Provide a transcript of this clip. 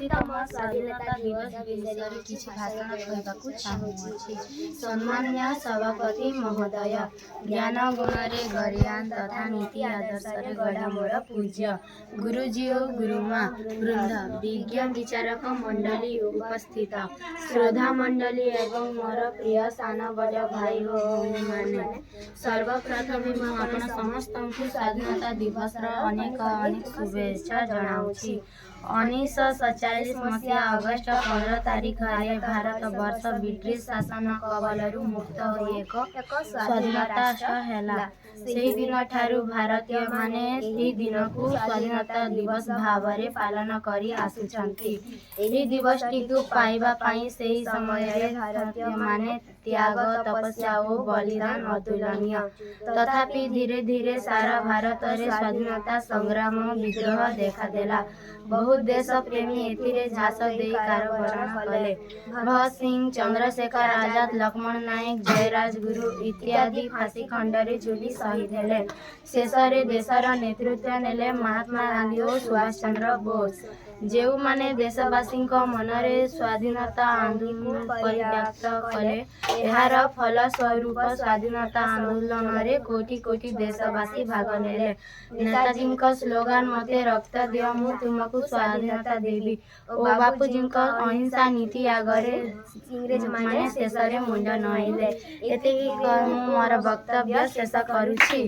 ଉପସ୍ଥିତ ମୋ ସ୍ୱାଧୀନତା ଦିବସ ବିଷୟରେ କିଛି ଭାଷଣ କହିବାକୁ ଚାହୁଁଅଛି। ସମ୍ମାନୀୟ ସଭାପତି ମହୋଦୟ, ଜ୍ଞାନ ଗୁଣରେ ଗରୀୟାନ ତଥା ନୀତି ଆଦର୍ଶରେ ଗଢ଼ା ମୋର ପୂଜ୍ୟ ଗୁରୁଜୀ ଓ ଗୁରୁମା ବୃନ୍ଦ, ବିଜ୍ଞ ବିଚାରକ ମଣ୍ଡଳୀ, ଉପସ୍ଥିତ ଶ୍ରୋତା ମଣ୍ଡଳୀ ଏବଂ ମୋର ପ୍ରିୟ ସାନ ବଡ଼ ଭାଇ ଓ ଭଉଣୀମାନେ, ସର୍ବପ୍ରଥମେ ମୁଁ ଆପଣ ସମସ୍ତଙ୍କୁ ସ୍ୱାଧୀନତା ଦିବସର ଅନେକ ଅନେକ ଶୁଭେଚ୍ଛା ଜଣାଉଛି। 1947 ମସିହା ଅଗଷ୍ଟ 15 ତାରିଖରେ ଭାରତବର୍ଷ ବ୍ରିଟିଶ ଶାସନ କବଳରୁ ମୁକ୍ତ ହୋଇ ଏକ ସ୍ୱାଧୀନ ରାଷ୍ଟ୍ର ହେଲା। ସେହିଦିନଠାରୁ ଭାରତୀୟମାନେ ଏହି ଦିନକୁ ସ୍ୱାଧୀନତା ଦିବସ ଭାବରେ ପାଳନ କରି ଆସୁଛନ୍ତି। ଏହି ଦିବସଟିକୁ ପାଇବା ପାଇଁ ସେହି ସମୟରେ ଭାରତୀୟମାନେ ତ୍ୟାଗ, ତପସ୍ୟା ଓ ବଳିଦାନ ଅତୁଳନୀୟ। ତଥାପି ଧୀରେ ଧୀରେ ସାରା ଭାରତରେ ସ୍ୱାଧୀନତା ସଂଗ୍ରାମ ବିଦ୍ରୋହ ଦେଖାଦେଲା। ବହୁତ ଦେଶପ୍ରେମୀ ଏଥିରେ ଝାସ ଦେଇ କାରାବରଣ କଲେ। ଭଗତ ସିଂ, ଚନ୍ଦ୍ରଶେଖର ଆଜାଦ, ଲକ୍ଷ୍ମଣ ନାୟକ, ଜୟୀ ରାଜଗୁରୁ ଇତ୍ୟାଦି ଫାଶୀ ଖଣ୍ଡରେ ଝୁଲି ଶହୀଦ ହେଲେ। ଶେଷରେ ଦେଶର ନେତୃତ୍ୱ ନେଲେ ମହାତ୍ମା ଗାନ୍ଧୀ ଓ ସୁଭାଷ ଚନ୍ଦ୍ର ବୋଷ, ଯେଉଁମାନେ ଦେଶବାସୀଙ୍କ ମନରେ ସ୍ୱାଧୀନତା ଆନ୍ଦୋଳନ ପରିବ୍ୟାପ୍ତ କଲେ। ଏହାର ଫଳସ୍ୱରୂପ ସ୍ୱାଧୀନତା ଆନ୍ଦୋଳନରେ କୋଟି କୋଟି ଦେଶବାସୀ ଭାଗ ନେଲେ। ନେତାଜୀଙ୍କ ସ୍ଲୋଗାନ "ମୋତେ ରକ୍ତ ଦିଅ, ମୁଁ ତୁମକୁ ସ୍ୱାଧୀନତା ଦେବି" ଓ ବାପୁଜୀଙ୍କ ଅହିଂସା ନୀତି ଆଗରେ ଇଂରେଜମାନେ ଶେଷରେ ମୁଣ୍ଡ ନଇଁଲେ। ଏତିକି କହି ମୁଁ ମୋର ବକ୍ତବ୍ୟ ଶେଷ କରୁଛି।